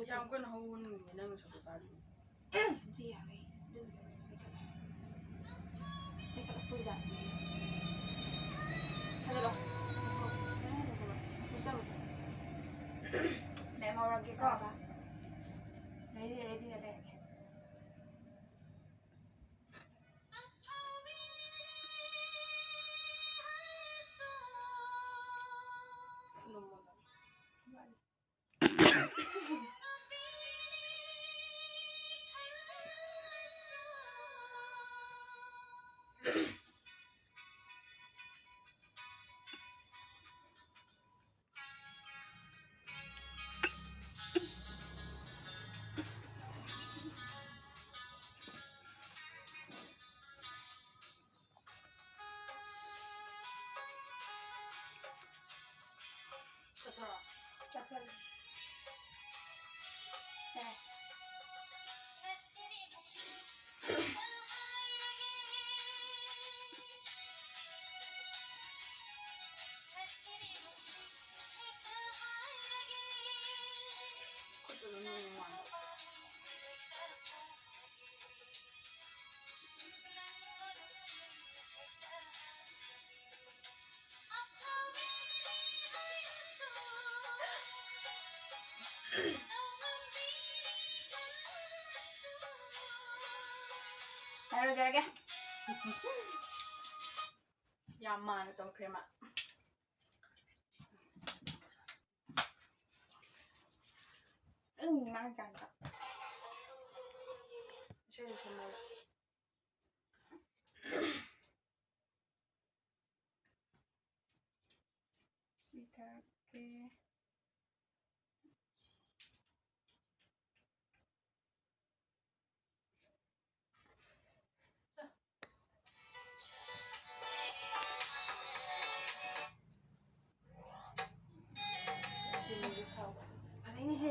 ꯌꯥꯝ ꯀꯟꯅ ꯍꯧꯍꯟꯒꯅꯨ, ꯅꯪ ꯅꯁꯛꯇꯣ ꯇꯥꯗꯦ꯫ ꯁꯤ ꯌꯥꯔꯣꯏ꯫ ꯑꯗꯨꯝ ꯂꯩꯈꯠꯂꯣ꯫ ꯂꯩꯈꯠꯂꯣ, ꯐꯨꯜꯗ꯫ ꯊꯥꯖꯜꯂꯣ꯫ ꯃꯦꯝ ꯍꯧꯔꯒꯦꯀꯣ꯫ ꯔꯦꯗꯤ, ꯔꯦꯗꯤꯗ ꯂꯩꯔꯒꯦ꯫ ꯆꯠꯈ꯭ꯔꯣ? ꯆꯠꯈ꯭ꯔꯦ꯫ ꯌꯥꯔꯦ꯫ ꯈꯨꯠꯇꯨ ꯑꯗꯨꯝ ꯌꯦꯡꯉꯣ꯫ ꯇꯧꯖꯔꯒꯦ꯫ ꯌꯥꯝ ꯃꯥꯟꯅ ꯇꯧꯈ꯭ꯔꯦ ꯃꯥ꯫ ꯎꯝ, ꯃꯥ ꯀꯥꯟꯗ꯫ ꯏꯁꯩ ꯂꯣꯏꯁꯟꯕꯗ꯫ ꯁꯤ ꯊꯥꯔꯛꯀꯦ꯫ ꯐꯖꯩꯅꯦ ꯁꯤ꯫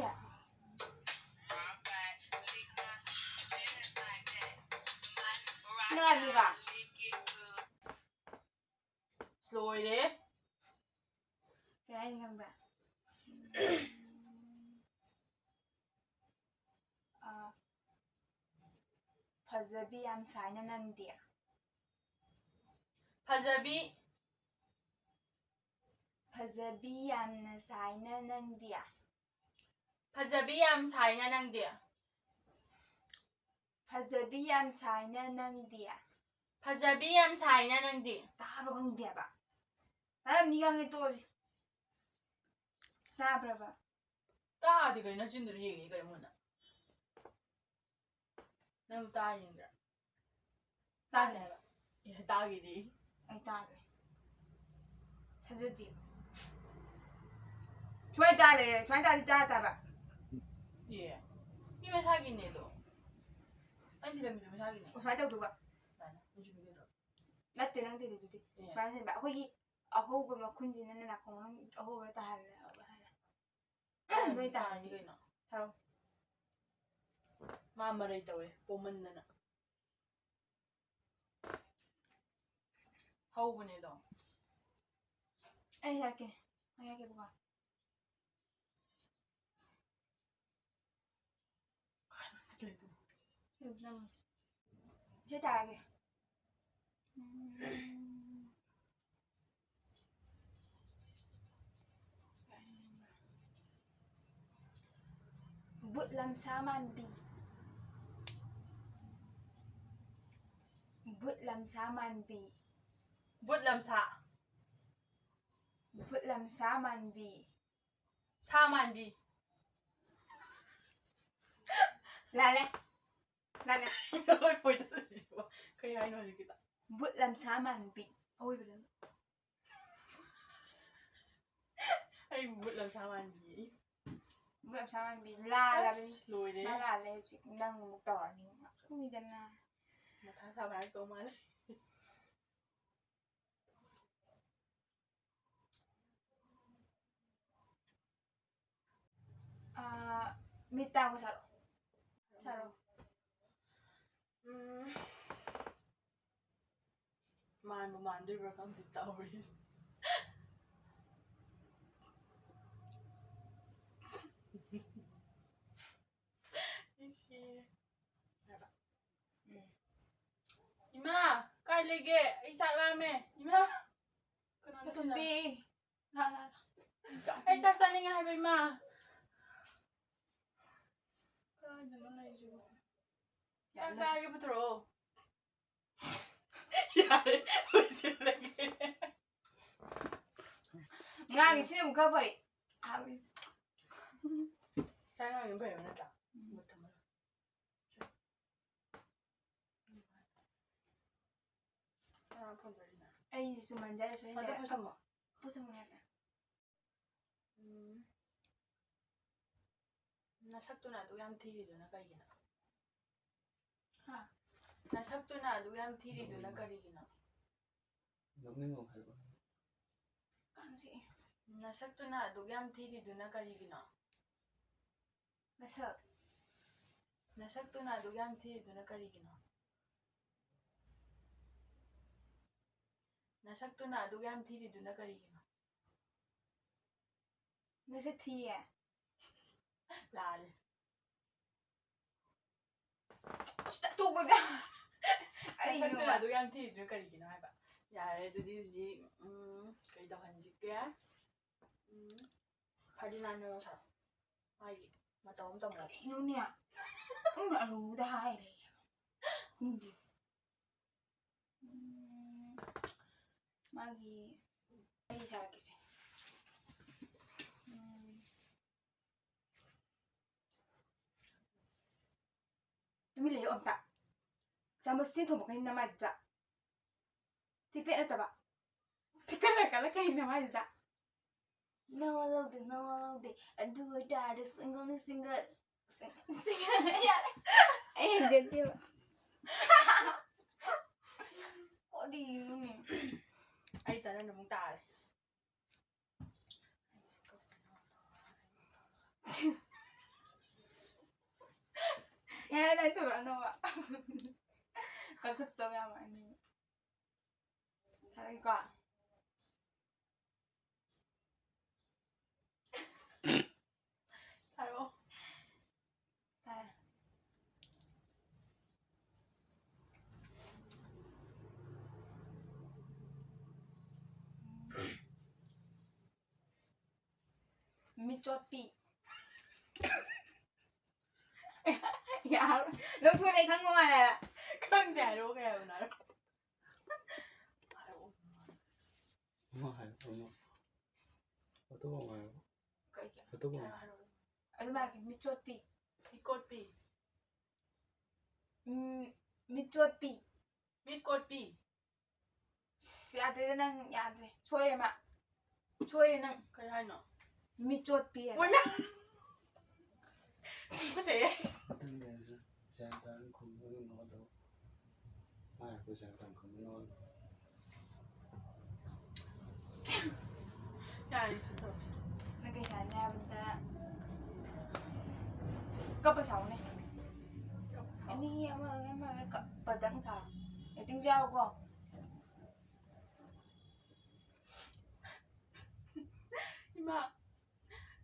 ꯅꯨꯡꯉꯥꯏꯕ꯭ꯔꯥ? ꯂꯣꯏꯔꯦ꯫ ꯀꯩ ꯍꯥꯏꯅꯤ ꯈꯪꯕ꯭ꯔꯥ? ꯎꯝ, ꯑ, ꯐꯖꯕꯤ ꯌꯥꯝ ꯁꯥꯏꯅ ꯅꯪꯗꯤ꯫ ꯐꯖꯕꯤ꯫ ꯐꯖꯕꯤ ꯌꯥꯝꯅ ꯁꯥꯏꯅ ꯅꯪꯗꯤ꯫ ꯐꯖꯕꯤ ꯌꯥꯝ ꯁꯥꯏꯅ ꯅꯪꯗꯤ꯫ ꯐꯖꯕꯤ ꯌꯥꯝ ꯁꯥꯏꯅ ꯅꯪꯗꯤ꯫ ꯐꯖꯕꯤ ꯌꯥꯝ ꯁꯥꯏꯅ ꯅꯪꯗꯤ꯫ ꯇꯥꯕ ꯈꯪꯗꯦꯕ꯫ ꯇꯥꯔꯝꯅꯤ ꯈꯪꯉꯦ, ꯇꯣꯛꯑꯁꯤ꯫ ꯇꯥꯕ꯭ꯔꯕ? ꯇꯥꯗꯦ ꯀꯩꯅꯣ, ꯅꯆꯤꯟꯗꯨꯅ ꯌꯦꯡꯉꯤ ꯀꯩꯅꯣ ꯃꯨꯟꯅ꯫ ꯅꯪ ꯇꯥꯔꯤꯕ꯭ꯔꯥ? ꯇꯥꯗꯦ ꯍꯥꯏꯕ꯫ ꯑꯦ, ꯇꯥꯈꯤꯗꯤ꯫ ꯑꯩ ꯇꯥꯗ꯭ꯔꯦ꯫ ꯊꯥꯖꯗꯦ꯫ ꯁꯨꯃꯥꯏꯅ ꯇꯥ ꯂꯩꯔꯦ, ꯁꯨꯃꯥꯏꯅ ꯇꯥꯗꯤ ꯇꯥ ꯇꯥꯕ꯫ ꯑꯦ, ꯃꯤ ꯃꯁꯥꯒꯤꯅꯦ ꯑꯗꯣ꯫ ꯑꯩꯅ ꯊꯤꯜꯂꯝꯃꯤꯗꯣ ꯃꯁꯥꯒꯤꯅꯦ꯫ ꯑꯣ, ꯁꯨꯃꯥꯏꯅ ꯇꯧꯗꯧꯕ꯫ ꯁꯨꯃꯥꯏꯅ, ꯍꯧꯖꯤꯛ ꯃꯤꯒꯤꯗꯣ꯫ ꯅꯠꯇꯦ, ꯅꯪ ꯊꯤꯜꯂꯤꯗꯨꯗꯤ꯫ ꯑꯦ꯫ ꯁꯨꯃꯥꯏꯅ ꯊꯤꯟꯕ꯫ ꯑꯩꯈꯣꯏꯒꯤ ꯑꯍꯧꯕ ꯃꯈꯨꯟꯁꯤꯅꯅꯦ ꯅꯥꯀꯣꯡ ꯃꯅꯨꯡ ꯑꯍꯧꯕ ꯇꯥꯍꯜꯂꯦ ꯍꯥꯏꯕ꯫ ꯅꯣꯏ ꯇꯥꯔꯗꯤ ꯀꯩꯅꯣ? ꯊꯥꯔꯛꯑꯣ꯫ ꯃꯥ ꯃꯔꯩ ꯇꯧꯋꯦ, ꯄꯣꯝꯃꯟꯗꯅ꯫ ꯍꯧꯕꯅꯦ ꯑꯗꯣ꯫ ꯑꯩ ꯍꯥꯏꯔꯛꯀꯦ꯫ ꯑꯩ ꯍꯥꯏꯔꯛꯀꯦꯕꯀꯣ꯫ ꯏꯁꯩ ꯇꯥꯔꯒꯦ꯫ ꯕꯨꯠ ꯂꯝꯁꯥ ꯃꯥꯟꯕꯤ꯫ ꯚꯨꯠ ꯂꯝꯁꯥ ꯃꯥꯟꯕꯤ꯫ ꯚꯨꯠ ꯂꯝꯁꯥ꯫ ꯚꯨꯠ ꯂꯝꯁꯥ ꯃꯥꯟꯕꯤ꯫ ꯁꯥ ꯃꯥꯟꯕꯤ꯫ ꯂꯥꯜꯂꯦ꯫ ꯂꯥꯜꯂꯦ꯫ ꯂꯣꯏ ꯐꯣꯏꯗꯠꯂꯤꯁꯤꯕꯣ꯫ ꯀꯩ ꯍꯥꯏꯅꯣ ꯍꯧꯖꯤꯛꯀꯤꯗ? ꯚꯨꯠ ꯂꯝꯁꯥ ꯃꯥꯟꯕꯤ꯫ ꯑꯋꯣꯏꯕꯗ꯫ ꯑꯩ ꯚꯨꯠ ꯂꯝꯁꯥ ꯃꯥꯟꯕꯤ꯫ ꯚꯨꯠ ꯂꯝꯁꯥ ꯃꯥꯟꯕꯤ꯫ ꯂꯥꯜꯂꯕꯅꯤ꯫ ꯑꯁ, ꯂꯣꯏꯔꯦ꯫ ꯅꯪ ꯂꯥꯜꯂꯦ ꯍꯧꯖꯤꯛ꯫ ꯅꯪ ꯑꯃꯨꯛ ꯇꯧꯔꯅꯤ꯫ ꯈꯪꯉꯤꯗꯅ꯫ ꯃꯊꯥ ꯁꯥꯕ ꯍꯥꯏꯔꯛꯇꯧ ꯃꯥꯜꯂꯦ꯫ ꯑꯥ, ꯃꯤꯠ ꯇꯥꯡꯕ ꯁꯥꯔꯣ꯫ ꯁꯥꯔꯣ꯫ ꯎꯝ꯫ ꯃꯥꯟꯕꯨ ꯃꯥꯟꯗꯣꯏꯕ꯭ꯔꯥ ꯈꯪꯗꯦ ꯇꯧꯔꯤꯁꯦ꯫ ꯑꯩ ꯁꯤꯔꯦ꯫ ꯎꯝ꯫ ꯏꯃꯥ, ꯀꯥꯏ ꯂꯩꯒꯦ? ꯑꯩ ꯆꯥꯛ ꯂꯥꯝꯃꯦ꯫ ꯏꯃꯥ! ꯀꯅꯥꯅꯣ ꯁꯤꯅ? ꯑꯇꯣꯝꯕꯤ꯫ ꯂꯥ, ꯂꯥ, ꯂꯥ꯫ ꯑꯩ ꯆꯥꯛ ꯆꯥꯅꯤꯡꯉꯦ ꯍꯥꯏꯕ, ꯏꯃꯥ꯫ ꯀꯗꯥꯏꯗꯅꯣ ꯂꯩꯔꯤꯁꯤꯕꯣ? ꯆꯥꯛ ꯆꯥꯔꯒꯦ, ꯄꯨꯊꯣꯔꯛꯑꯣ꯫ ꯌꯥꯔꯦ, ꯂꯣꯏꯁꯤꯜꯂꯒꯦ꯫ ꯉꯥꯡꯉꯤꯁꯤꯅ ꯑꯃꯨꯛ ꯈꯔ ꯐꯩ꯫ ꯍꯥꯎꯏ꯫ ꯆꯥꯛ ꯉꯥꯡꯉꯤ ꯐꯩꯕ ꯅꯠꯇ꯭ꯔꯥ? ꯃꯨꯠ ꯊꯝꯃꯒ꯫ ꯀꯅꯥ ꯐꯣꯟ ꯇꯧꯔꯤꯁꯤꯅ? ꯑꯩꯁꯤꯁꯨ ꯃꯟꯖꯥꯏ ꯁꯣꯏ ꯑꯗꯨ ꯄꯨꯁꯜꯂꯣ꯫ ꯄꯨꯁꯜꯂꯣ ꯌꯥꯗ꯭ꯔꯥ? ꯎꯝ꯫ ꯅꯁꯛꯇꯨꯅ ꯑꯗꯨꯛ ꯌꯥꯝ ꯊꯤꯔꯤꯗꯨꯅ ꯀꯩꯒꯤꯅꯣ? ꯍꯥ? ꯅꯁꯛꯇꯨꯅ ꯑꯗꯨꯛ ꯌꯥꯝ ꯊꯤꯔꯤꯗꯨꯅ ꯀꯔꯤꯒꯤꯅꯣ? ꯅꯣꯛꯅꯤꯡꯕ ꯑꯃ ꯍꯥꯏꯔꯛꯑꯣ꯫ ꯀꯥꯡꯁꯤ꯫ ꯅꯁꯛꯇꯨꯅ ꯑꯗꯨꯛ ꯌꯥꯝ ꯊꯤꯔꯤꯗꯨꯅ ꯀꯔꯤꯒꯤꯅꯣ? ꯃꯁꯛ꯫ ꯅꯁꯛꯇꯨꯅ ꯑꯗꯨꯛ ꯌꯥꯝ ꯊꯤꯔꯤꯗꯨꯅ ꯀꯔꯤꯒꯤꯅꯣ? ꯅꯁꯛꯇꯨꯅ ꯑꯗꯨꯛ ꯌꯥꯝ ꯊꯤꯔꯤꯗꯨꯅ ꯀꯔꯤꯒꯤꯅꯣ? ꯅꯁꯛ ꯊꯤꯌꯦ꯫ ꯂꯥꯜꯂꯦ꯫ ꯇꯣꯛꯄꯗ꯫ ꯅꯁꯛꯇꯨꯅ ꯑꯗꯨꯛ ꯌꯥꯝ ꯊꯤꯔꯤꯗꯨꯅ ꯀꯔꯤꯒꯤꯅꯣ ꯍꯥꯏꯕ? ꯌꯥꯔꯦ, ꯑꯗꯨꯗꯤ ꯍꯧꯖꯤꯛ, ꯎꯝ, ꯀꯩ ꯇꯧꯍꯟꯁꯤꯒꯦ? ꯎꯝ, ꯐꯔꯗꯤꯅꯥꯟꯗ ꯋꯥꯔꯤ ꯁꯥꯔꯣ꯫ ꯃꯥꯒꯤ ꯃꯇꯧ ꯑꯃ ꯇꯝꯃꯣ꯫ ꯀꯩꯅꯣꯅꯦ? ꯅꯪꯅ ꯑꯔꯨꯕꯗ ꯍꯥꯏꯔꯦ꯫ ꯈꯪꯗꯦ꯫ ꯃꯥꯒꯤ ꯑꯩ ꯁꯥꯔꯛꯀꯦꯁꯦ꯫ ꯎꯝ꯫ ꯇꯨꯃꯤꯟ ꯂꯩꯌꯨ ꯑꯝꯇ꯫ ꯆꯥꯃꯁ ꯆꯦꯟ ꯊꯣꯝꯃꯛꯀꯅꯤ ꯅꯃꯥꯏꯗꯨꯗ꯫ ꯊꯤꯄꯦꯠ ꯅꯠꯇꯕ꯫ ꯊꯤꯄꯦꯠ ꯅꯠꯇꯕ ꯀꯩ ꯅꯃꯥꯏꯗꯨꯗ? ꯅꯋꯥ ꯂꯧꯗꯦ, ꯅꯋꯥ ꯂꯧꯗꯦ꯫ ꯑꯗꯨ ꯑꯣꯏꯇꯥꯔꯗꯤ single ꯅꯤ, single꯫ Single, single꯫ ꯌꯥꯔꯦ꯫ ꯑꯩ ꯍꯩꯖꯗꯦꯕ꯫ ꯀꯔꯤꯅꯣꯅꯦ? ꯑꯩ ꯇꯔꯟ ꯑꯃꯨꯛ ꯇꯥꯔꯦ꯫ ꯌꯥꯔꯦ, ꯅꯪ ꯇꯧꯔꯛꯑꯅꯣꯕ꯫ ꯀꯛꯊꯠꯇꯧ ꯌꯥꯝ ꯃꯥꯟꯅꯤ꯫ ꯊꯥꯔꯛꯏꯀꯣ? ꯊꯥꯔꯛꯑꯣ꯫ ꯊꯥꯔꯦ꯫ ꯃꯤꯆꯣꯠꯄꯤ꯫ ꯌꯥꯔꯣꯏ꯫ ꯂꯧꯊꯣꯔꯛꯑꯦ ꯈꯪꯕ ꯃꯥꯜꯂꯦ꯫ ꯈꯪꯗꯦ, ꯍꯥꯏꯔꯛꯑꯣ, ꯀꯩ ꯍꯥꯏꯕꯅꯣ ꯍꯥꯏꯔꯛꯑꯣ꯫ ꯍꯥꯏꯔꯛꯑꯣ꯫ ꯑꯃ ꯍꯥꯏꯌꯣ, ꯑꯃ꯫ ꯑꯇꯣꯞꯄ ꯑꯃ ꯍꯥꯏꯌꯣ꯫ ꯀꯩꯒꯤ? ꯑꯇꯣꯞꯄ ꯑꯃ꯫ ꯍꯥꯏꯔꯛꯑꯣ, ꯍꯥꯏꯔꯛꯑꯣ꯫ ꯑꯗꯨꯝ ꯍꯥꯏꯔꯛꯀꯦ, ꯃꯤꯆꯣꯠꯄꯤ꯫ ꯃꯤꯀꯣꯠꯄꯤ꯫ ꯎꯝ, ꯃꯤꯆꯣꯠꯄꯤ꯫ ꯃꯤꯠ ꯀꯣꯠꯄꯤ꯫ ꯑꯁ, ꯌꯥꯗ꯭ꯔꯦꯗ ꯅꯪ, ꯌꯥꯗ꯭ꯔꯦ꯫ ꯁꯣꯏꯔꯦ ꯃꯥ꯫ ꯁꯣꯏꯔꯦ ꯅꯪ꯫ ꯀꯩ ꯍꯥꯏꯅꯣ? ꯃꯤꯆꯣꯠꯄꯤ ꯍꯥꯏꯕ꯫ ꯃꯣꯏꯅ ꯇꯨꯀꯠꯆꯩꯌꯦ꯫ ꯃꯊꯪꯒꯤ ꯁꯦꯔꯥꯟ ꯇꯨꯔꯥꯟ ꯈꯨꯝꯕ ꯉꯝꯅꯕ ꯇꯧ꯫ ꯃꯥ ꯍꯥꯏꯔꯛꯄ ꯁꯦꯔꯥꯟ ꯇꯨꯔꯥꯟ ꯈꯨꯝꯕ ꯉꯝꯅꯕ꯫ ꯌꯥꯔꯦ, ꯁꯤ ꯇꯧꯔꯁꯤ꯫ ꯅꯪ ꯀꯩ ꯁꯥꯟꯅꯤ ꯍꯥꯏꯕꯗ ꯀꯞꯄ ꯁꯥꯎꯅꯦ꯫ ꯀꯞꯄ ꯁꯥꯎ꯫ ꯑꯅꯤ ꯑꯃ ꯑꯃ ꯀꯞꯄꯗꯪ ꯁꯥꯎ꯫ Acting ꯌꯥꯎꯀꯣ꯫ ꯏꯃꯥ,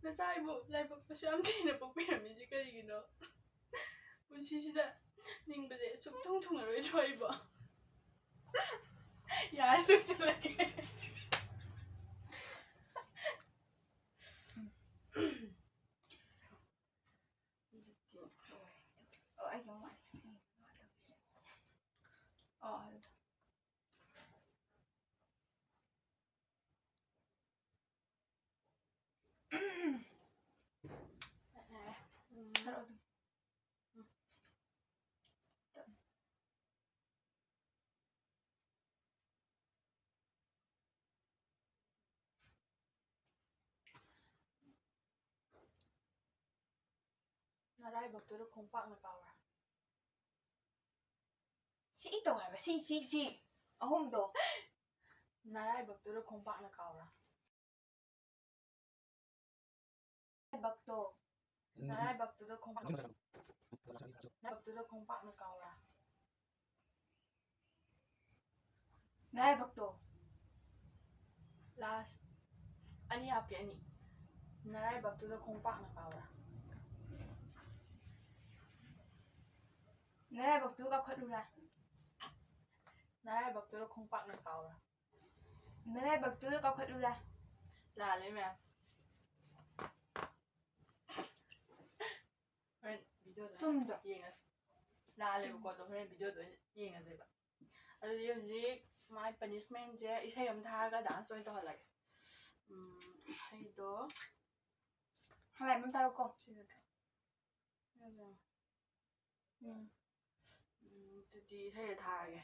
ꯅꯆꯥ ꯑꯩꯕꯨ ꯂꯥꯏꯕꯛ ꯑꯁꯨꯛ ꯌꯥꯝ ꯊꯤꯅ ꯄꯣꯛꯄꯤꯔꯝꯃꯤꯁꯦ ꯀꯔꯤꯒꯤꯅꯣ? ꯄꯨꯟꯁꯤꯁꯤꯗ ꯅꯤꯡꯕꯁꯦ ꯁꯨꯛꯊꯨꯡ ꯊꯨꯡꯉꯔꯣꯏꯗ꯭ꯔꯣ ꯑꯩꯕꯣ? ꯌꯥꯔꯦ, ꯂꯣꯏꯁꯤꯜꯂꯒꯦ꯫ ꯑꯣ, ꯑꯩꯒꯤ ꯑꯃ ꯋꯥꯠꯂꯤ꯫ ꯑꯩꯒꯤ ꯑꯃ ꯋꯥꯠꯂꯤ꯫ ꯑꯣ, ꯑꯗꯨꯗꯣ꯫ ꯊꯥꯔꯛꯑꯣ ꯑꯗꯨꯝ꯫ ꯅꯔꯥꯏꯕꯛꯇꯨꯗ ꯈꯣꯡꯄꯥꯛꯅ ꯀꯥꯎꯔꯥ? ꯁꯤ ꯇꯧ ꯍꯥꯏꯕ, ꯁꯤ, ꯁꯤ, ꯁꯤ ꯑꯍꯨꯝꯗꯣ꯫ ꯅꯔꯥꯏꯕꯛꯇꯨꯗ ꯈꯣꯡꯄꯥꯛꯅ ꯀꯥꯎꯔꯥ? ꯅꯔꯥꯏꯕꯛꯇꯣ, ꯅꯔꯥꯏꯕꯛꯇꯨꯗ ꯈꯣꯡꯄꯥꯛ, ꯅꯔꯥꯏꯕꯛꯇꯨꯗ ꯈꯣꯡꯄꯥꯛꯅ ꯀꯥꯎꯔꯥ? ꯅꯔꯥꯏꯕꯛꯇꯣ꯫ Last. ꯑꯅꯤ ꯍꯥꯞꯀꯦ, ꯑꯅꯤ꯫ ꯅꯔꯥꯏꯕꯛꯇꯨꯗ ꯈꯣꯡꯄꯥꯛꯅ ꯀꯥꯎꯔꯥ? ꯅꯔꯥꯏꯕꯛꯇꯨ ꯀꯥꯎꯈꯠꯂꯨꯔꯥ? ꯅꯔꯥꯏꯕꯛꯇꯨꯗ ꯈꯣꯡꯄꯥꯛꯅ ꯀꯥꯎꯔꯥ? ꯅꯔꯥꯏꯕꯛꯇꯨꯗ ꯀꯥꯎꯈꯠꯂꯨꯔꯥ? ꯂꯥꯜꯂꯦ ꯃꯌꯥꯝ꯫ ꯍꯣꯔꯦꯟ videoꯗ ꯆꯨꯝꯗ꯭ꯔꯣ? ꯌꯦꯡꯉꯁꯤ꯫ ꯂꯥꯜꯂꯦꯕꯀꯣ, ꯑꯗꯣ ꯍꯣꯔꯦꯟ videoꯗ ꯑꯣꯏꯅ ꯌꯦꯡꯉꯁꯦꯕ꯫ ꯑꯗꯨꯗꯤ ꯍꯧꯖꯤꯛ ꯃꯥꯏ punishmentꯁꯦ ꯏꯁꯩ ꯑꯃ ꯊꯥꯔꯒ dance ꯑꯣꯏꯅ ꯇꯧꯍꯜꯂꯒꯦ꯫ ꯎꯝ, ꯏꯁꯩꯗꯣ ꯍꯂꯥꯏꯕꯝ ꯊꯥꯔꯛꯀꯣ꯫ ꯁꯤ ꯅꯠꯇ꯭ꯔꯣ? ꯎꯝ꯫ ꯎꯝ, ꯑꯗꯨꯗꯤ ꯏꯁꯩꯗꯣ ꯊꯥꯔꯒꯦ꯫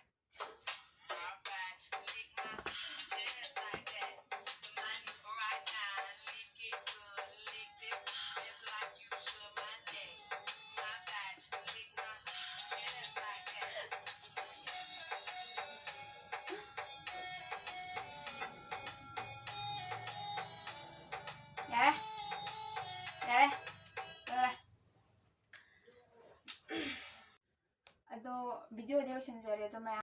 ꯌꯥꯔꯦ꯫ ꯌꯥꯔꯦ꯫ ꯌꯥꯔꯦ꯫ ꯑꯗꯣ videoꯗꯤ ꯂꯣꯏꯁꯤꯟꯖꯔꯦ꯫ ꯑꯗꯣ ꯃꯌꯥꯝ